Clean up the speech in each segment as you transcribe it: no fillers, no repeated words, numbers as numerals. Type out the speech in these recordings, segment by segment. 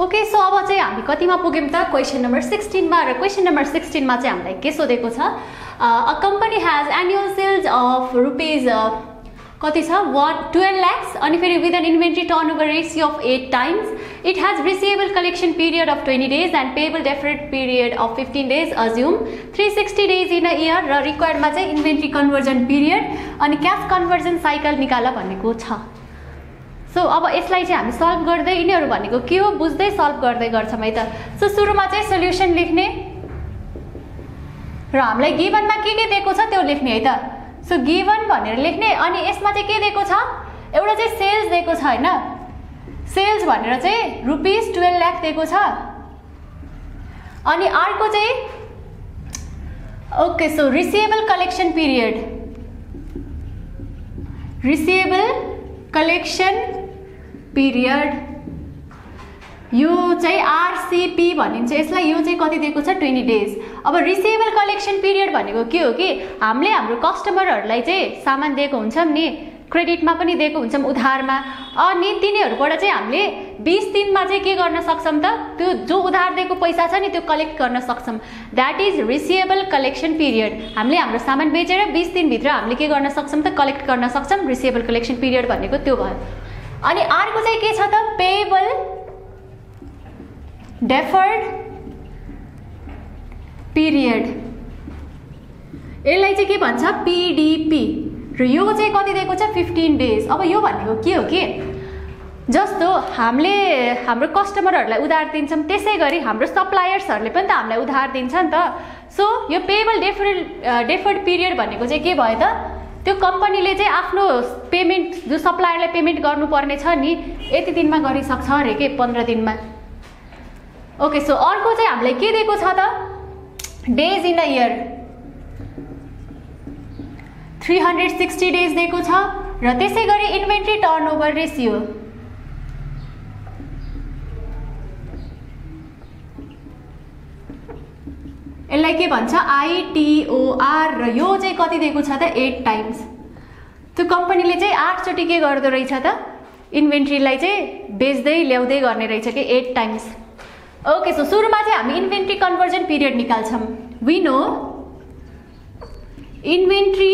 Okay so अब चाहिँ हामी कतिमा पुग्यौं त क्वेशन नम्बर 16 मा र क्वेशन नम्बर 16 मा चाहिँ हामीलाई के सोधेको छ a company has annual sales of rupees कति छ 12 lakhs अनि फेरि with an inventory turnover ratio of 8 times it has receivable collection period of 20 days and payable deferred period of 15 days assume 360 days in a year र रिक्वायर्डमा चाहिँ inventory conversion period अनि cash conversion cycle निकाल भनेको छ। So अब यसलाई चाहिँ हामी सल्भ गर्दै यिनीहरु भनेको के हो बुझ्दै सल्भ गर्दै गर्छौं है त। सो सुरुमा चाहिँ सोलुसन लेख्ने र हामीलाई गिवनमा के दिएको छ त्यो लेख्ने है त। सो गिवन भनेर लेख्ने अनि यसमा चाहिँ के दिएको छ एउटा चाहिँ सेल्स दिएको छ हैन सेल्स भनेर चाहिँ रुपीस 12 लाख दिएको छ अनि अर्को चाहिँ okay so receivable collection period यो चाहिँ आरसीपी भनिन्छ यसलाई यो चाहिँ कति दिएको छ 20 days। अब रिसिभेबल कलेक्सन पिरियड भनेको के हो कि हामीले हाम्रो कस्टमरहरुलाई चाहिँ सामान दिएको हुन्छौं नि क्रेडिटमा पनि दिएको हुन्छौं उधारमा अनि तिनीहरुबाट चाहिँ हामीले 20 दिनमा चाहिँ के गर्न सक्छौं त त्यो जो उधार दिएको पैसा छ नि त्यो कलेक्ट गर्न सक्छौं that is receivable collection period. हामीले हाम्रो सामान बेचेर 20 दिन भित्र हामीले के गर्न सक्छौं त कलेक्ट गर्न सक्छौं रिसिभेबल कलेक्सन पिरियड भनेको त्यो भयो। अनि अर्को चाहिँ के छ त पेएबल डेफर्ड पिरियड यसलाई चाहिँ के भन्छ पीडीपी र यो चाहिँ कति दिएको छ 15 days। अब यो भनेको के हो कि जस्तो हामीले हाम्रो कस्टमरहरुलाई उधार दिन्छौं त्यसैगरी हाम्रो सप्लायर्सहरुले पनि त हामीलाई उधार दिन्छ नि त। सो यो पेएबल डेफर्ड पिरियड भनेको चाहिँ के भयो त त्यो कम्पनीले चाहिँ आफ्नो पेमेन्ट जो सप्लायरलाई पेमेन्ट गर्नुपर्ने छ नि यति दिनमा गरिसक्छ रे के 15 दिनमा। ओके सो अर्को चाहिँ हामीलाई के दिएको छ त days in a year 360 days दिएको छ र त्यसैगरी इन्भेन्ट्री टर्नओभर रेशियो यसलाई के भन्छ आईटीओआर र यो चाहिँ कति दिएको छ त 8 टाइम्स। त्यो कम्पनीले चाहिँ 8 चोटी के गर्दो रहेछ त इन्भेन्ट्रीलाई चाहिँ बेच्दै ल्याउँदै गर्ने रहेछ के 8 टाइम्स। ओके सो सुरुमा चाहिँ हामी इन्भेन्ट्री कन्भर्जन पिरियड निकाल्छौं। We know inventory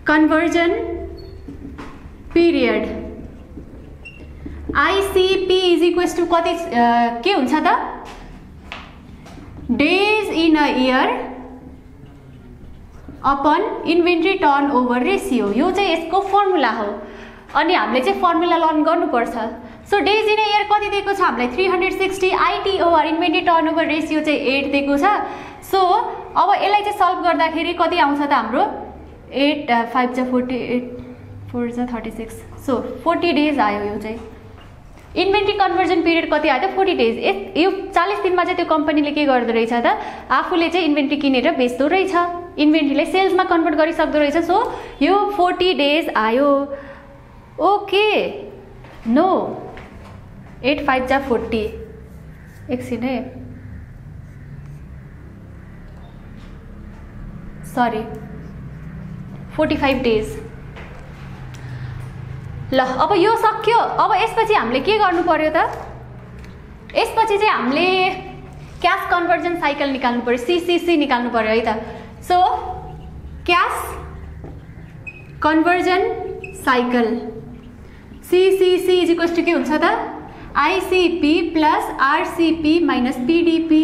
conversion period ICP is equals to कति के हुन्छ त days in a year upon inventory turnover ratio यो चाहिँ यसको फर्मुला हो अनि हामीले चाहिँ फर्मुला लर्न गर्नुपर्छ। So days in a year कति दिएको छ हामीलाई 360 आईटीओआर इन्भेन्ट्री टर्नओभर रेशियो चाहिँ 8 दिएको छ। सो अब यसलाई चाहिँ सल्भ गर्दाखेरि कति आउँछ त हाम्रो 8 5 जा 48 4 जा 36 सो 40 days आयो यो चाहिँ इन्भेन्ट्री कन्भर्जन पिरियड कति आयो त 40 days। यो 40 दिनमा चाहिँ त्यो कम्पनीले के गर्दो रहेछ त आफूले चाहिँ इन्भेन्ट्री किनेर बेच्दो रहेछ इन्भेन्ट्रीलाई सेल्समा कन्भर्ट गरिसक्दो रहेछ। सो यो 40 days आयो। ओके नो 8 5 जा 40 एकछिन है सरी 45 days। ल अब यो सक्यो। अब यसपछि हामीले के गर्नु पर्यो त यसपछि चाहिँ हामीले क्याश कन्भर्जन साइकल निकाल्नु पर्यो सीसीसी निकाल्नु पर्यो है त। So cash conversion cycle CCC is equals to के हुन्छ त ICP plus RCP minus PDP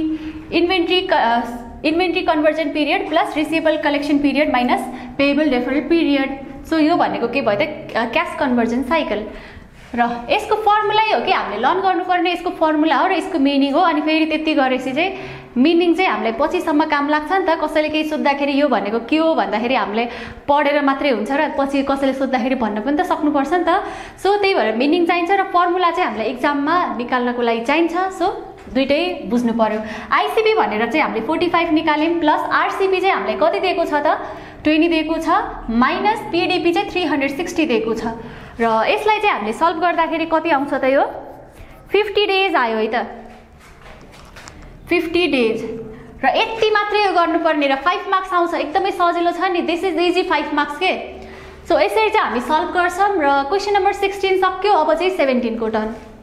inventory conversion period plus receivable collection period minus payable deferred period. So यो भनेको के भयो त क्याश कन्भर्जन साइकल र यसको फर्मुला हो कि हामीले लर्न गर्नुपर्ने यसको फर्मुला हो र यसको मिनिङ हो। अनि फेरि त्यति गरेपछि चाहिँ मिनिङ चाहिँ हामीलाई पछिसम्म काम लाग्छ नि त कसैले केही सोध्दाखेरि यो भनेको के हो भन्दाखेरि हामीले पढेर मात्रै हुन्छ र पछि कसैले सोध्दाखेरि भन्न पनि त सक्नुपर्छ नि त। सो त्यही भएर मिनिङ चाहिन्छ र फर्मुला चाहिँ हामीलाई एक्जाममा निकाल्नको लागि चाहिन्छ। सो दुईटै बुझ्नु पर्यो। आईसीपी भनेर चाहिँ हामीले 45 निकाल्यौं प्लस आरसीपी चाहिँ हामीलाई कति दिएको छ त 20 दिएको छ माइनस पीडीपी चाहिँ 360 दिएको छ र यसलाई चाहिँ हामीले सल्भ गर्दाखेरि कति आउँछ त यो 50 days आयो है त 50 days र यति मात्रै यो गर्नुपर्ने र 5 मार्क्स आउँछ एकदमै सजिलो छ नि दिस इज इजी 5 मार्क्स के। सो यसरी चाहिँ हामी सल्भ गर्छौं र क्वेशन नम्बर 16 सक्यो। अब चाहिँ 17 को टर्न।